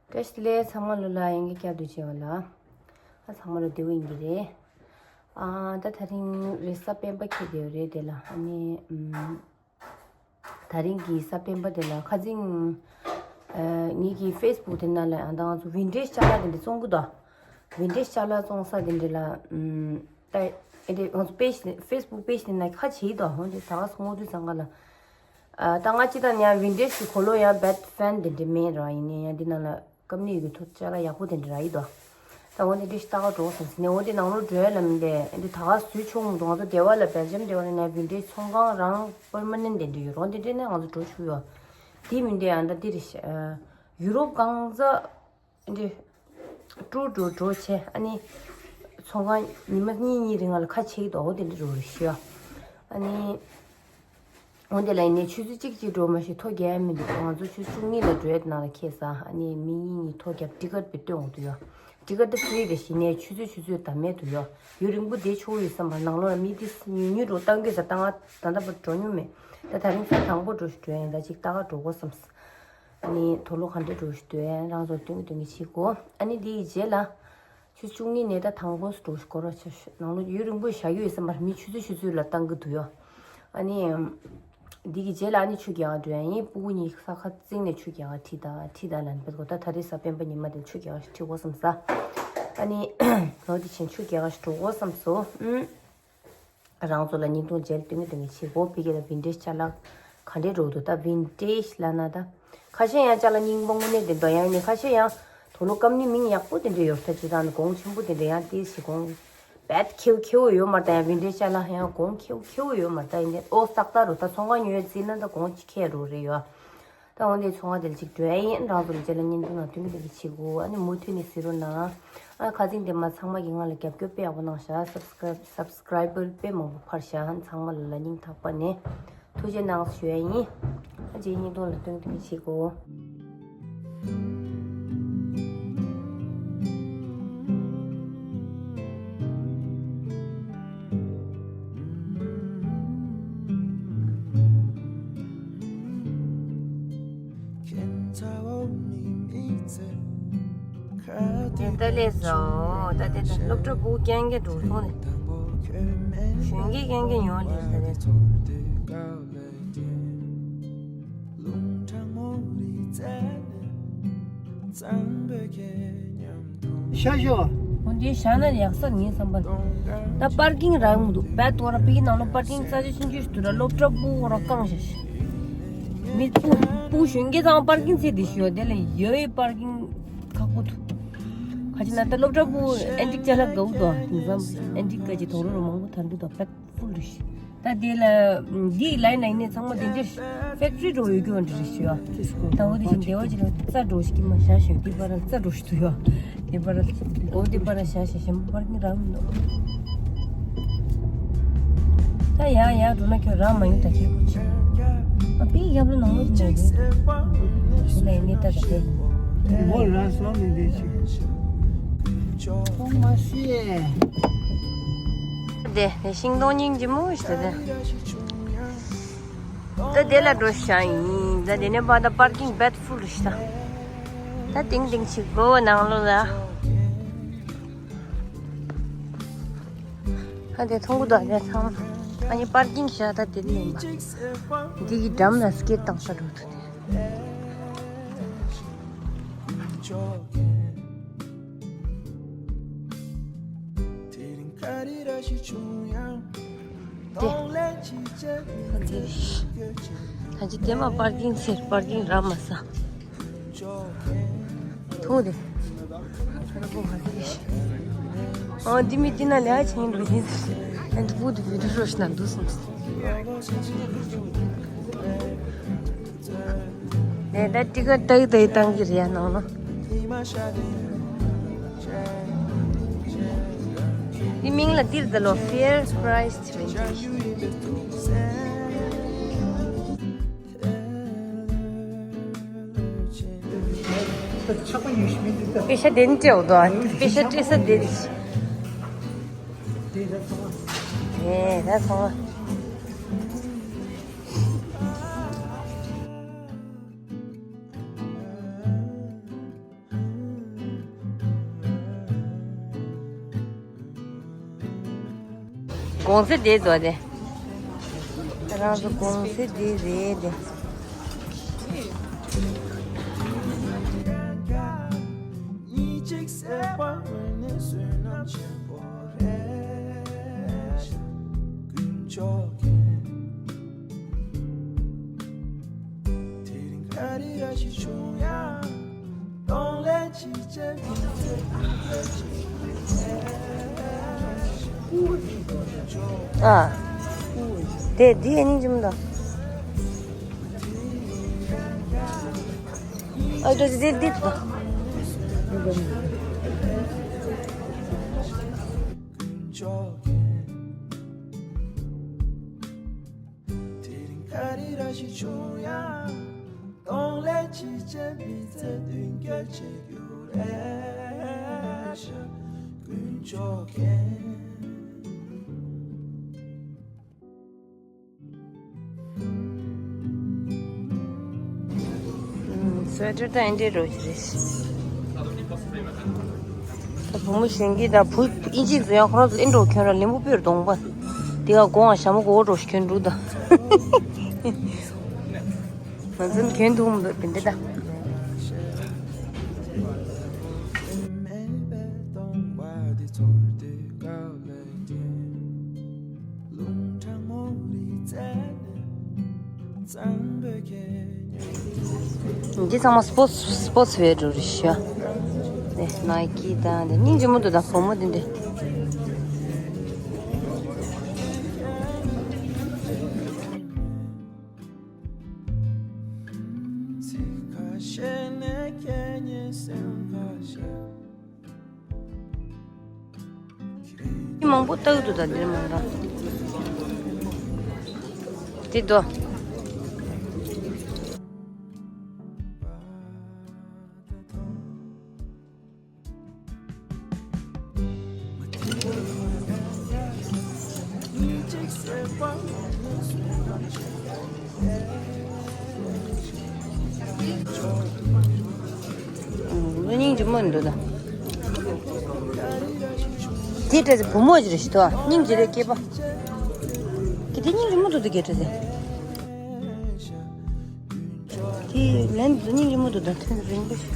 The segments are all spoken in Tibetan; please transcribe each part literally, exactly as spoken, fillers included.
བཀྲ་ཤིས་བདེ་ལེགས། ཚང་མ་ལོ་ལ་ཡང་བསྐྱར་དུ་མཇལ་བ་ལ། ཨ་ཚང་མ་ལོ་བདེ་པོ་ཡིན་གྱི་རེད། ཨ་ད་དེ་རིང་རེས་གཟའ་སྤེན་པ་འཁེལ་བསྡད་ཡོད་རེད། དེ་ལ་ཨ་ནི་ཨམ། དེ་རིང་གི་གཟའ་སྤེན་པ་དེ་ལ་ཁ་སང་ཨ་ངེད་ཀྱི་ཕེ་སི་བུག་དེ་ནང་ལ་ཨ་ད་ང་ཚོ་ཝིན་ཊེ་ཇི་ཅ་ལག་དེ་འདྲ་བཙོང་གི་འདུག་ཝིན་ཊེ་ཇི་ཅ་ལག་བཙོང་ས་དེ་འདྲ་ལ་ཨམ། ད་ཨེ་དེ་ང་ཚོ་པེ་ཇི་ཕེ་སི་བུག་པེ་ཇི་དེ་ནང་ཁ་ཕྱེ་ཡི་འདུག་འོན་ཏེ་ད་ག་སྔོན་དུས་ཙང་ག་ལ། ཨ་ད་ང་སྤྱིར་བཏང་ཡང་ཝིན་ཊེ་ཇི་གི་གོ་ལོ་ཡང་བེད་ཕེན་དེ་འདྲ་མེད་ར། ཡིན་ནའི་ཡང་འདི་ནང་ལ་སྐམ་ནི་ཡོད་ཀྱི་ཐོག་ཅ་ལག་ཡག་པོ་དེ་འདྲ་རག་ཡི་འདུག་ད་འོ་འདི་འདྲ་ཞིག་ལྟ་ག་འགྲོ་བསམ་ཟིན་ནས་འོ་འདི་ནང་ལོགས་འགྲོ་ཡ་ལ་མིན་པས། འདི་ད་ག་བཟོས་ཆོག་མི་འདུག་ང་ཚོ་སྡེ་བ་ལ་སྦེལ་ཇམ་སྡེ་བ་ལ་ནས་ཝིན་ཊེ་ཇི་ཚོང་ཁང་རང་པར་མ་ནན་དེ་འདྲ་ཡོད་རོགས་དེ་འདྲ་ནས་ང་ཚོ་འགྲོ་ཆོག་ཡོད། དེ་མིན་དེ་ཡང་ད་འདི་རེད་ཤག་ཡུ་རོབ་གང་ས་འདི་ཀྲུ་ཀྲུ་འགྲོ་བྱས་ཨ་ནི་ཚོང་ཁང་ཉི་མ་གཉིས་གཉིས་རིང་ལ་ཁ་ཕྱེ་གི་འདུག་འོ་དེ་འདྲ་འགྲོ་རེད་ཤག་ཨ་ནི། འོན་ཏེ་ལ་ཡིན་ནའི་ཆུ་ཚོད་གཅིག་གཅིག་འགྲོ་མ་ཤེས་ཐོ་རྒྱག་ཡ་མི་འདུག་ང་ཚོ་ཆུ་ཚོད་བཅུ་གཉིས་ལ་འགྲོ་ཡ་དེ་ནང་ལ་ཁེལ་ས། ཨ་ནི་མི་གཉིས་གཉིས་ཐོ་རྒྱབ་ཊི་ཀེ་ཊི་བི་སྟོན་འོང་དུ་ཡོད། ཊི་ཀེ་ཊི་ཕི་རི་རེད་ཤི་ནས་ཆུ་ཚོད་ཆུ་ཚོད་ད་མེད་དུ་ཡོད། ཡུན་རིང་པོ་བསྡད་ཆོག་ཡོད་བསམ་པ་ནང་ལོགས་ལ་མི་དེ་ཉུང་ཉུང་འགྲོ་བཏང་གི་ས་ད་ང་ད་ལྟ་བར་འགྲོ་མྱོང་མེད། ད་དེ་རིང་ས་དང་པོ་འགྲོ་ཞིག་འགྲོ་ཡ་ཡིན། ད་ཅིག་ལྟ་ག་འགྲོ་དགོས་བསམ། ཨ་ནི་དོ་ལོ་ག་འདྲ་འགྲོ་ཞིག་འགྲོ་ཡ་རང་ཚོར་སྟོན་གི་སྟོན་གི་བྱེད་དགོས། ཨ་ནི་དེ་ཡི་རྗེས་ལ། ཆུ་བཅུ་གཉིས་ནས་ད་དང་པོ་འགྲོ་ཞིག་སྐོར་བ་ཆ་ནང་ལོ་ཡུན་རིང་པོ་བཞག་ཡོད་བསམ་པར་མི་ཆུ་ཚོད་ཆུ་ཚོད་ལ་བཏང་གི་འདུག་ཡོ། ཨ་ནི། འདི་གི་རྗེས་ལ་ཨ་ནི་ཆུ་རྒྱག་འགྲོ་ཡ་ཡིན། སྤུ་གུ་གཉིས་ས་ཁ་བཙིང་ནས་ཆུ་རྒྱག་ཁྲིད་ད་ཁྲིད་ད་ལན་བེད་གོ་ད་ད་རེས་གཟའ་སྤེན་པ་ཉི་མ་དེ་ཆུ་རྒྱག་ཁྲིད་དགོས་བསམ་ས། ཨ་ནི། ལོ་དེ་ཕྱིན་ཆུ་རྒྱག་འགྲོ་དགོས་བསམ་སོ། ཨུམ། རང་ཚོ་ལ་བརྙན་ཐུང་མཇལ་སྟོན་གི་སྟོན་གི་བྱེད་དགོས། ཕ་གི་ལ་ཝིན་ཊེ་ཇི་ཅ་ལག་ག་འདྲས་འགྲོ་འདུག་ད་ཝིན་ཊེ་ཇི་ལབ་ན་ད། ཁ་ཤས་ཡང་ཅ་ལག་རྙིང་པ་དངོས་གནས་དེ་འདྲ་ཡང་ཡིན་ནས་ཁ་ཤས་ཡང་དོ་ལོ་སྐམ་ནི་མིང་ཡག་པོ་དེ་འདྲས་ཡོད་ས་ཅི་ད་ནི་གོང་ཆེན་པོ་དེ་འདྲས་ཡང་ཏིས་ཞིག་གོང་བེད་ཁེའུ་ཁེའུ་ཡོད་མ་རེད། ད་ཡང་ཝིན་ཊེ་ཇི་ཅ་ལག་ཡང་གོང་ཁེའུ་ཁེའུ་ཡོད་མ་རེད། ད་ཡིན་ནས་ཨོ་སྟག་སྟག་རུ་ད་ཚོང་ཁང་ཉོ་ཡ་རྩིས་ན་ད་གོང་ཅི་ཁེ་རུ་རེད་ཡོད། ད་འོ་འདི་ཚོང་ཁང་དེ་ལ་ཅིག་འགྲོ་ཡ་ཡིན། རང་ཚོ་ལ་རྗེས་ལ་བརྙན་ཐུང་ནང་སྟོན་གི་སྟོན་གི་བྱེད་དགོས། ཨ་ནི་མུ་མཐུད་ནས་གཟིགས་རོགས་གནང་། ཨ་ཁ་སང་དེ་མ་ཚང་མ་གི་ང་ལ་རྒྱབ་སྐྱོར་དཔེ་ཡག་པོ་གནང་ཤག་སབ་སི་ཀ་རའིབ་སབ་སི་ཀ་རའི་བར་དཔེ་མང་པོ་འཕར་ཤག་ཨ་ནི་ཚང་མ་ལ་ལ་སྙིང་ཐག་པ་ནས་ཐུགས་རྗེ་གནང་ཞུ་ཡ་ཡིན། ཨ་རྗེས་བརྙན་ཐུང་ལ་སྟོན་གི་སྟོན་གི་བྱེད་དགོས། ད་ལས་སོ། ད་དེ་ད་སློབ་གྲྭ་སྤུ་གུ་རྐྱང་རྐྱང་འགྲོ་སོང་ནས། གཞོན་སྐྱེས་རྐྱང་རྐྱང་ཡོང་ལས་ས་རེད། ཤ་ཤོ། འོ་འདི་བཞག་ན་ཡག་ས་ངའི་བསམ་པར། ད་པར་ཀིང་རག་མི་འདུག་བད་དོ་ར་པིའི་ནང་ལོ་པར་ཀིང་རྩ་ཆེ་ཆུང་ཆུང་ཞིག་འདུག་ར། སློབ་གྲྭ་སྤུ་གུ་ར་བཀང་ཞིག་མི་སྤུ་སྤུ་གུ་གཞོན་སྐྱེས་ཚང་པར་ཀིང་ཚད་འདི་ཞུ་བ་དེ་ལ་ཡོད་པར་ཀིང་ཁག་པོ་འདུག་ཁ་ཅིག་ན་ད་སློབ་གྲྭ་སྤུ་གུ་ཨན་ཊིག་ཅ་ལག་དགའ་བོ་འདུག་དེང་སང་ཨན་ཊིག་ག་ཅིག་དོ་རོ་རོ་མང་པོ་དར་གི་འདུག་བད་ཕུལ་རེད། ད་དེ་ལ་འདི་ལའི་ནང་ནས་ཚང་མ་དེ་འདྲས་ཕེག་ཊི་རི་འགྲོ་ཡོད་རྒྱུ་འདྲ་རེད་ཤི་ཡ། ད་འོ་དེ་བཞིན་སྡེ་བ་ཅིག་ལ་རྩྭ་འགྲོ་ཞིག་གི་མ་བཞག་ཞོད་དེ་པར་རྩྭ་འགྲོ་ཞིག་ཏུ་ཡོད། དེ་པར་འོ་དེ་པར་བཞག་ཞིག་གཞན་པ་པར་གྱི་རང་མི་འདུག་ད་ཡ་ཡ་འགྲོ་ན་ཁྱོད་རང་མ་ཡོང་ད་ཁྱེད་ཁུ་ཆེ། ཨ་པི་ཡབ་ལ་ནང་མོ་ཅི་མ་རེད། ཞུ་ལ་ཡིན་ནི་ད་ད་དེ། མོ་རང་སོང་མི་འདི་ཞིག་ཁོང་མ་ཤེས། དེ་དེ་ཤིང་སྡོང་སྙིང་རྗེ་མོ་ཞིག་དེ། ད་དེ་ལ་འགྲོ་ཤག་ཡིན། ད་དེ་ནས་བ་ད་པར་ཀིང་བད་ཕུལ་ཞིག་ད། ད་ཏིང་ཏིང་ཞིག་གོ་ནང་ལོ་ལ། ད་དེ་མཐོང་གི་འདུག་དེ་ཚང་མ། ཨ་ནི་པར་ཀིང་ཞག་ད་དེ་ནས་ཡིན་པ། འདི་གི་འགྲམ་ལ་སྐད་བཏང་ས་འགྲོ་ཐུབ་དེ། དེ། ད་ཅི་དེ་མ་པར་ཀིང་ཟེར་པར་ཀིང་རག་མ་ས། ཐུག་དེ། ཨོ་འདི་མི་དེ་ན་ལས་ཆེན་འགྲོ་ཡིན། ཨ་འདི་བུ་དེ་བི་ཌིའོ་ཤོ་ཤི་ན་འདུག་སོང་། ནས་ད་ཏི་ཀ་ཏའི་ཏའི་བཏང་གི་རེད་ཡ་ནང་ན། འདི་མིང་ལ་ཏིར་ད་ལོ་ཕེར་པ་རའི་སི་ཊི་ཝེན་ཊི། པེ་ཤ་དེ་ནི་སྤྲད་འོ་དོ། པེ་ཤ་སྤྲད་ས་དེ་ནི། ཨེ་ད་སོང་ཨ། གོང་ཚད་དེ་ཚོ་དེ། ང་རང་ཚོ་གོང་ཚད་དེ་རེད་དེ། ཨ། དེ་འདི་ཡེ་སྙིང་རྗེ་མོ་འདུག་ཨ་དེ་དེ་དེ་དེ། དེ་རིང་ག་རེ་ར་ཞིག་བྱུང་ཡང་། གདོང་ལེན་བྱེད་ཆེད་མི་ཚེ་མདུན་སྐྱོད་བྱེད་རྒྱུ་རེད་ཤག་དཀོན་མཆོག་མཁྱེན། སུ་ཝེ་ཊར་དང་ཨེ་འདྲའི་རོ་ཞིག་རེད། ད་བུ་མོ་གཞོན་སྐྱེས་དང་བུ་ཨིན་ཇི་ཚོ་ཡང་ཁོ་རང་ཚོ་ཨེ་འགྲོ་གྱོན་ར་ལེན་པོ་པིར་གདོང་པ། དེ་ག་གོང་ང་ཞྭ་མོ་གོ་འགྲོ་ཞིག་གྱོན་འདུག་ད། ང་ཚོ་གྱོན་འདུག་མི་འདུག་དེ་འདྲ་ད། འདི་ཚང་མ་སྤོ་སི་སྤོ་སི་ཝེར་རེད་ཤག་དེ་ནའི་ཀི་དང་དེ་སྙིང་རྗེ་མོ་འདུག་ད་བུ་མོ་དེ་འདྲ། མི་མང་པོ་ལྟ་གི་འདུག་ད་འདིར་མང་ར། དེ་དོ། སྙིང་རྗེ་མོ་འདུག་ད། དེ་འདྲ་བུ་མོ་ཅིག་རེད་ཤི་ཏོ། སྙིང་རྗེ་རེད་སྐྱེས་པ། ཀི་དེ་སྙིང་རྗེ་མོ་འདུག་ད་སྐད་ཆ་དེ། དེ་ལན་དུ་སྙིང་རྗེ་མོ་འདུག་ད་ཐོན་རིང་པོ་ཞིག་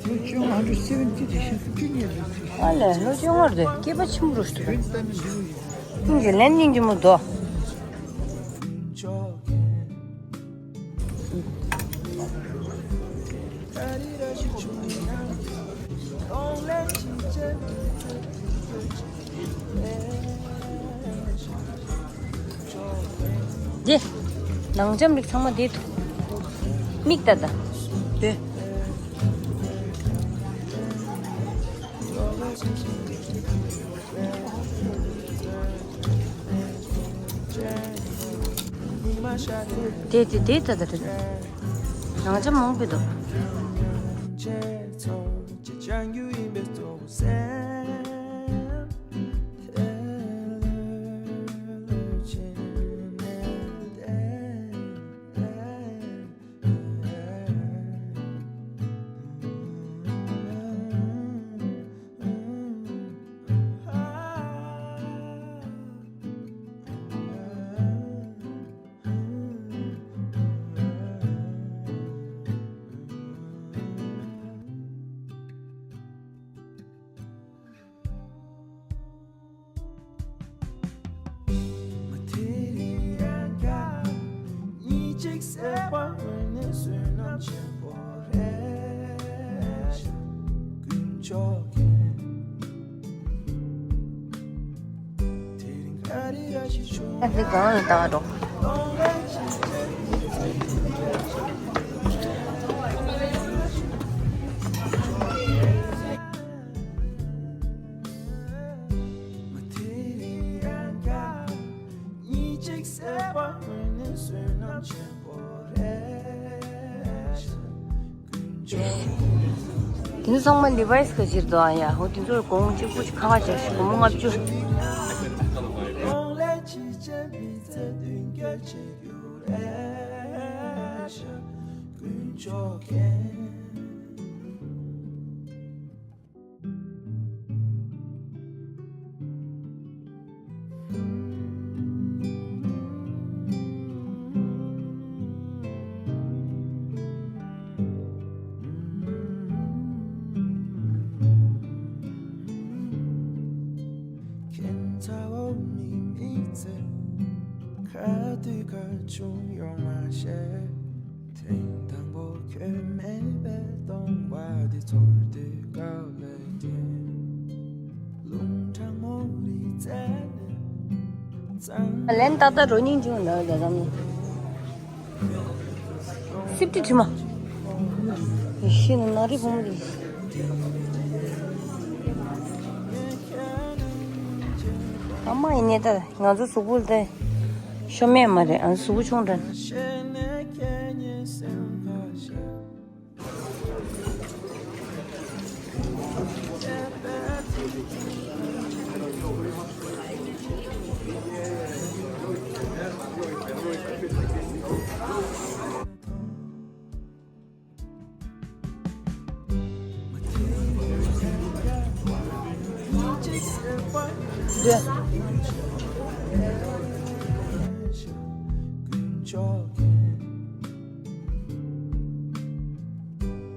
ལོ་བཅོ་ལྔ་འདྲ་སེ་ཝེན་ཊི་དེ་ཤེས་སུ་ཅི་ཉེ་རེད་ཟེར། ཨ་ལས་ལོ་བཅོ་ལྔ་རེད་སྐྱེས་པ་ཆེན་པོ་རུ་ཞིག་འདུག་ད། སྙིང་རྗེ་ལན་སྙིང་རྗེ་མོ་འདུག་འདི། ནང་འཇམ་རིགས་ཚང་མ་འདི་འདུག་མིག་ལྟ་ད། འདི། དེ་དེ་དེ་ད་ད་དེ། ནང་ཆ་མང་པོ་འདུག་ཨ་ཙི་གང་ཡིན་ད་འགྲོ། དེ་ཚོ་ཚང་མ་ལི་བའི་སི་ག་ཅིག་འདུག་ཨ་ཡ། ཧོ་དེ་ཚོར་གོང་གཅིག་པུ་ཅིག་ཁ་ཁ་བྱས་ཤིག་སྒོར་མོ་ལྔ་བཅུ། བྱུང་ཡོང་མ་ཤེས། ཐེངས་དང་པོ་ཁྱོད་མེད་པའི་སྟོང་བ་འདི་ཚོར་དུས་དཀའ་ལས་ཆེ། རླུང་གྲང་མོ་རི་རྩེ་ནས་གཙང་། ལན་ཏག་ཏག་རོ་སྙིང་བྱུང་ལ་ལ་རམ། སིབ་ཏི་དྲི་མ། ཤི་ན་ན་རི་བུ་མོ་རི། ཨ་མ་ཡིན་ནས་ད་ང་ཚོ་གཟུགས་པོ་ལ་ད་ཤོ་མེད་མ་རེད། ཨ་གཟུགས་པོ་ཆུང་དྲགས།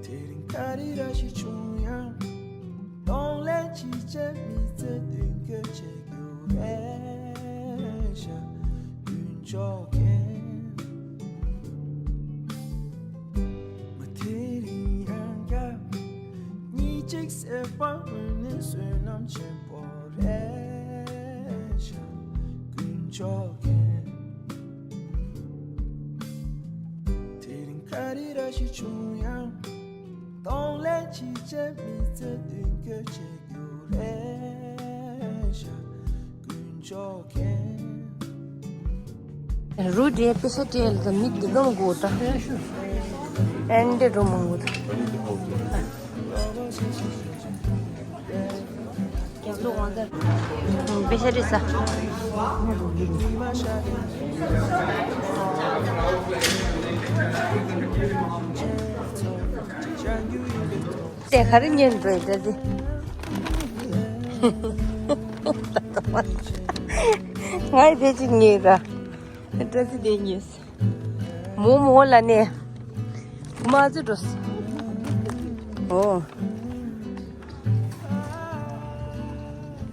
དེ་རིང་ག་རེ་ར་ཞིག་བྱུང་ཡང་། གདོང་ལེན་བྱེད་ཆེད་མི་ཚེ་མདུན་སྐྱོད་བྱེད་རྒྱུ་རེད་ཤག་དཀོན་མཆོག་མཁྱེན། མ་དེ་རིང་ཡང་བསྐྱར། གཉིས་གཅིག་སེ་བ་འོད་ནི་བསོད་ནམས་ཆེན་པོ་རེད་ཤག་དཀོན་མཆོག་མཁྱེན། དེ་རིང་ག་རེ་ར་ཞིག་བྱུང་ཡང་། གདོང་ལེན་བྱེད་ཆེད་མི་ཚེ་མདུན་སྐྱོད་བྱེད་རྒྱུ་རེད་ཤག་དཀོན་མཆོག་མཁྱེན། རུ་འདྲེ་པེ་ཤ་སྤྲད་ལ་མི་འདི་འགྲོ་མི་དགོས་ད། ཨེ་འདྲེ་འགྲོ་མི་དགོས་ད། རྒྱབ་ལོགས་དབང་ཐལ། པེ་ཤ་རེད་ས། དེ་ག་རེ་ཉན་འགྲོ་ཡི་ད་དེ། ང་ཡི་དེ་ཅིག་ཉེས་ར། བཀྲ་ཤིས་བདེ་ཉེས། མོ་མོ་ལ་ནས། མ་ཚུ་འགྲོ། ཨོ།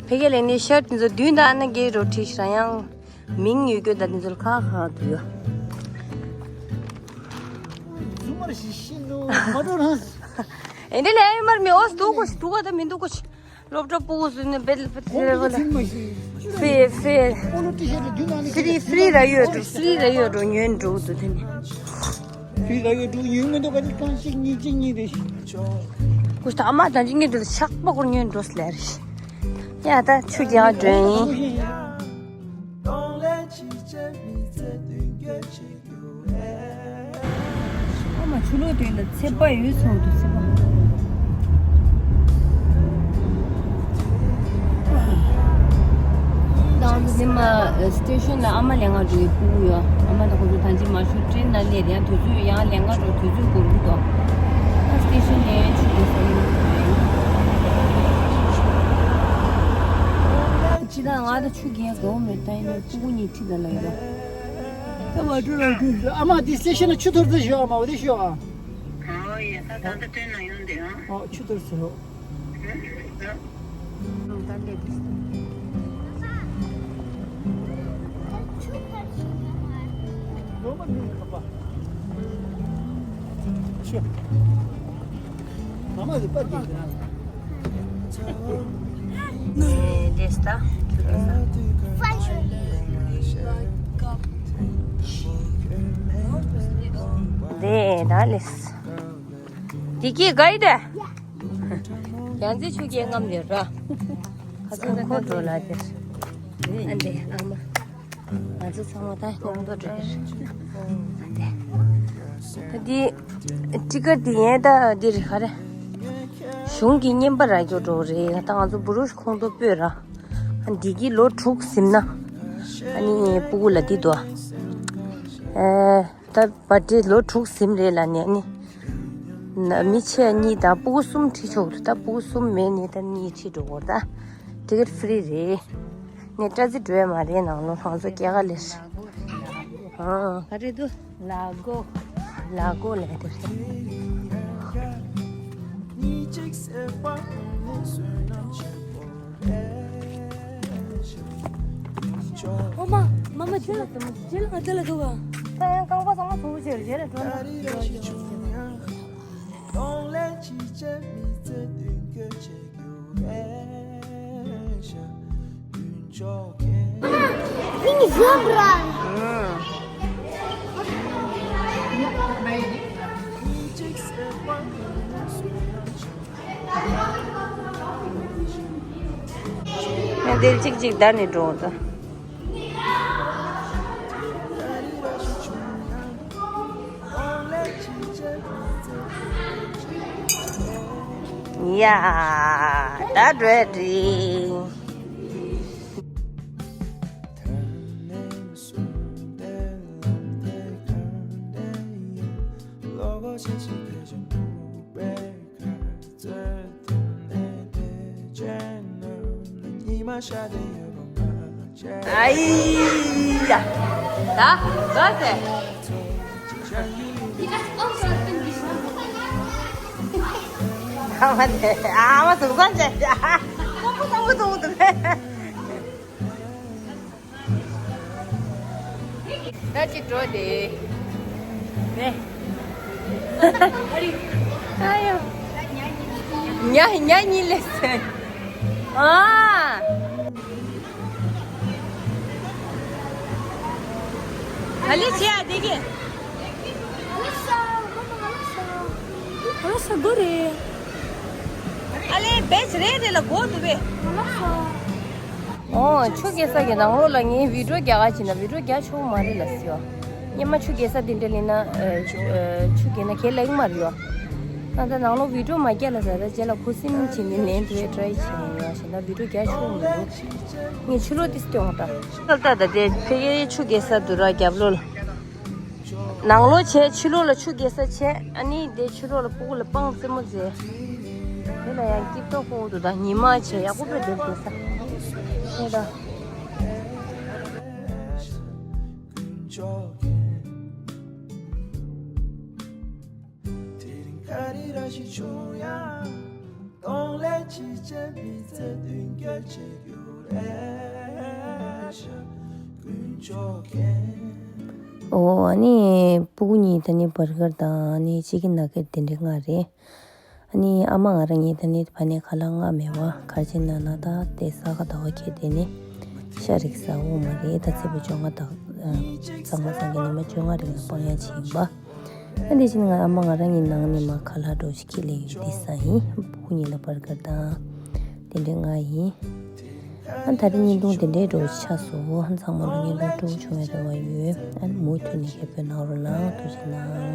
ཕ་གི་ལ་ནས་ཤར་དེ་ཚོ་བདུན་དང་ཨ་ན་གི་རོ་ཁྲིད་ཤི་ར་ཡང་། མིང་ཡོད་རྒྱུ་ད་དེ་ཚོ་ལ་ཁ་ཁ་དུ་ཡོད། ཟུ་མར་ཞིག་ཤིན་ཏུ་མ་འགྲོ་རང་། ཨེ་འདི་ལས་ཨེ་མར་མི་ཨོ་སྡུག་གོ་ཞིག་སྡུག་ག་ད་མི་སྡུག་གོ་ཞིག་སློབ་གྲྭ་སྤུ་གུ་ཟུར་ནས་བེད་ལ་བེད་ཟེར་བ་ལ། ཧྥེ་ཧྥེ། ཧྥི་རི་ཧྥི་རི་ར་ཡོད་འགྲོ། ཧྥི་རི་ར་ཡོད་འགྲོ་ཉོན་འགྲོ་འདུག་དེ་ནི། ཧྥི་རི་ར་ཡོད་འགྲོ་ཉོན་མི་འདུག་ག་དེ་རྐང་གཅིག་གཉིས་གཅིག་གཉིས་རེད། ཁོ་ད་མ་ད་ཅི་ངས་འདི་ལ་ཆག་པ་ཁོར་ཉོན་འགྲོ་ཟེར་ལེ་རེད། ཡ་ད་ཆུ་རྒྱག་འགྲོ་ཡིན། ཨ་མ་ཆུ་ལོག་དེ་ལ་ཚེ་པ་ཡོད་སོང་དུ་ཚེ་པ། ཏང་ཟི་མ་སི་ཊེ་ཤོན་ལ་ཨ་མ་ལེན་ག་འགྲོ་ཡི་སྤུ་གུ་ཡོད། ཨ་མ་དང་ཁོ་ཚོ་ད་ཅི་མ་ཤུ་ཊེན་ན་ལས་དེ་ཡང་དུས་ཚོད་ཡང་ལེན་ག་འགྲོ་དུས་ཚོད་འགོར་གི་འདུག་ཨ་སི་ཊེ་ཤོན་ལ་ཡང་ཆུ་དགོས་སོང་ཡིན། ཅི་ད་ང་ད་ཆུ་རྒྱག་དགོས་མེད་ད་ཡིན་ན་སྤུ་གུ་གཉིས་ཁྲིད་ད་ལ་ཡོད། ཨ་མ་དེ་སི་ཊེ་ཤོན་ལ་ཆུ་ཐོར་ཚེ་ཞོ་ཨ་མ་འོ་དེ་ཞོ་ཨ། ཨོ་ཡ་ད་ད་ད་སྟོན་ན་ཡོང་དེ་ཨ། ཨོ་ཆུ་ཐོར་ཚེ་ཧོ། དེ་ད་ལེས། དེ་གི་ག་ཡི་དེ། ཡང་རྩེ་ཆུ་རྐྱེན་རྔམ་ཡོད་ར། ཁ་སང་ཁོ་འགྲོ་ལ་དེ། ཨ་འདྲེ་ཨ་མ། ང་ཚོ་ཚང་མ་ད་མཉམ་དུ་འགྲོ་ཡོད་རེད། ཨ་འདྲེ། ད་འདི། ཊི་ཀེ་ཊི་དེ་ཡན་ད་འདི་རེད་ག་རེ། གཞུང་གི་བརྙན་པར་རག་རྒྱུ་འགྲོ་རེད་ད་ང་ཚོ་བུ་རུ་ཁོང་ཚོ་སྤོས་ར། ཨ་འདི་གི་ལོ་དྲུག་ཟིན་ན། ཨ་ནི་སྤུ་གུ་ལ་འདི་དོ། ཨེ། ད་བར་ཌེ་ལོ་དྲུག་ཟིན་རེད་ལ་ནས་ནི། ན་མི་ཆེ་གཉིས་དང་སྤུ་གུ་གསུམ་ཁྲིད་ཆོག་འདུག་ད་སྤུ་གུ་གསུམ་མེད་ནི་ད་གཉིས་ཁྲིད་འགྲོ་དགོས་ད། ཊི་ཀེ་ཊི་ཧྥི་རི་རེད། ནས་སྐྲ་རྩི་འགྲོ་ཡ་མ་རེད་ནང་ལོ་ལྷང་ཚོ་སྐྱེ་ག་ལེར། ཨང་ག་རེད་འདུག་ལ་གོ་ལ་གོ་ལས་དེར། ཨོ་མ་མ་མ་ཇེ་ལ་ཇེ་ལ་ང་དེ་ལ་འདུག་ག་ཡང་རྐང་པ་ཚང་མ་ཚོ་བྱེར་བྱེར་འགྲོ་ན། Pink zebra. ང་འདིར་གཅིག་གཅིག་བདའ་ནས་འགྲོ་འོང་ད། ཡ། ད་འགྲོ་ཡ་དྲིས། ཨ་ཡ། ད་ག་ཟེ། ཨ་མ་དེ་ཨ་མ་དུག་ས་བྱས། ཨ་མ་དུག་དུག་དུག་ད་ཅི་འགྲོ་དེ། ནེ། ཨ་ཡོ། ཉ་ཉ་གཉིས་ལས་ཟེར། ཨ། ཨ་ལེ་ཆེ་ཨ་དེ་གི། ཨ་ལེ་ས་གོ་རེ། ཨ་ལེ་བེ་ཆ་རེ་རེ་ལ་གོ་དུ་བེ། ཨོ་ཆུ་རྐྱལ་ས་གི་ནང་ལོགས་ལ་ངའི་བི་ཌིའོ་རྒྱག་ག་ཕྱིན་ན་བི་ཌིའོ་རྒྱག་ཆོག་མ་རེད་ལ་ཟེར་བ། སྙེ་མ་ཆུ་རྐྱལ་ས་དེ་འདྲ་ལེན་ན་ཆུ་རྐྱལ་ན་གལ་ལ་ཡིན་མ་རེད་བ། ད་ལྟ་ནང་ལོགས་བི་ཌིའོ་མ་རྒྱག་ལ་ཟེར་ད་རྗེས་ལ་ཁུ་སིམ་བྱེད་ནི་ལེན་དུ་ཡ་ཊ་རའི་བྱེད་ཡ་ཞེ་ན་བི་ཌིའོ་རྒྱག་ཆོག་མི་འདུག་ངས་ཆུ་ལོག་ཏིས་སྟོན་འོང་ད། ད་ལྟ་ད་དེ་ཕ་གིའི་ཆུ་རྐྱལ་ས་དུ་ར་རྒྱབ་ལོགས་ལ། ནང་ལོགས་བྱས་ཕྱི་ལོགས་ལ་ཆུ་རྐྱལ་ས་བྱས་ཨ་ནི་དེ་ཕྱི་ལོགས་ལ་ཕྲུ་གུ་ལ་སྤང་རྩེད་མོ་མཛད། དེ་ལ་ཡང་སྐྱིད་ཏོག་ཁོག་ཏུ་དང་ཉི་མ་བྱས་ཡག་པོ་དཔེ་དེར་རྒྱལ་ས། དེ་ད། དེ་རིང་ག་རེ་ར་ཞིག་བྱུང་ཡང་། ཨོ་ཨ་ནི་སྤུ་གུ་གཉིས་ད་ནི་བར་གར་དང་ཨ་ནི་ཅི་ཀི་ན་གི་དེ་འདྲའི་མངགས་རེད། ཨ་ནི་ཨ་མ་ང་རང་གཉིས་ད་ནི་ཕ་ནས་ཁ་ལག་མངགས་མེད་བ་གར་ཅི་ན་ན་ད་དེ་ས་ག་ཟླ་བ་ཁྱེར་དེ་ནི་ཤ་རིགས་ཟ་འོ་མ་རེད། ད་ཚེས་པ་བཅོ་ལྔ་དང་གཙང་མ་ཚང་གི་ཉི་མ་བཅོ་ལྔ་རིང་ལ་སྤང་ཡ་ཆེ་ཡིན་པ། ཨ་འདི་ཕྱིན་ང་ཨ་མ་ང་རང་གི་ནང་ནས་མ་ཁ་ལག་འགྲོ་ཞིག་ཁྱེར་ལས་ཡོད་དེ་ས་ཡིན། སྤུ་གུ་གཉིས་ལ་བར་གར་དང་དེ་འདྲའི་མངགས་ཡིན། ཨ་ད་རེས་བརྙན་ཐུང་དེ་འདྲའི་འགྲོ་ཆགས་སོ། ཨ་ཚང་མ་ལ་བརྙན་ཐུང་སྤྲོ་བོ་བྱུང་བའི་རེ་བ་ཡོད། ཨ་མུ་མཐུད་ནས་ཁྱེད་བོད་ནང་རོ་ནང་ཐུགས་རྗེ་གནང་།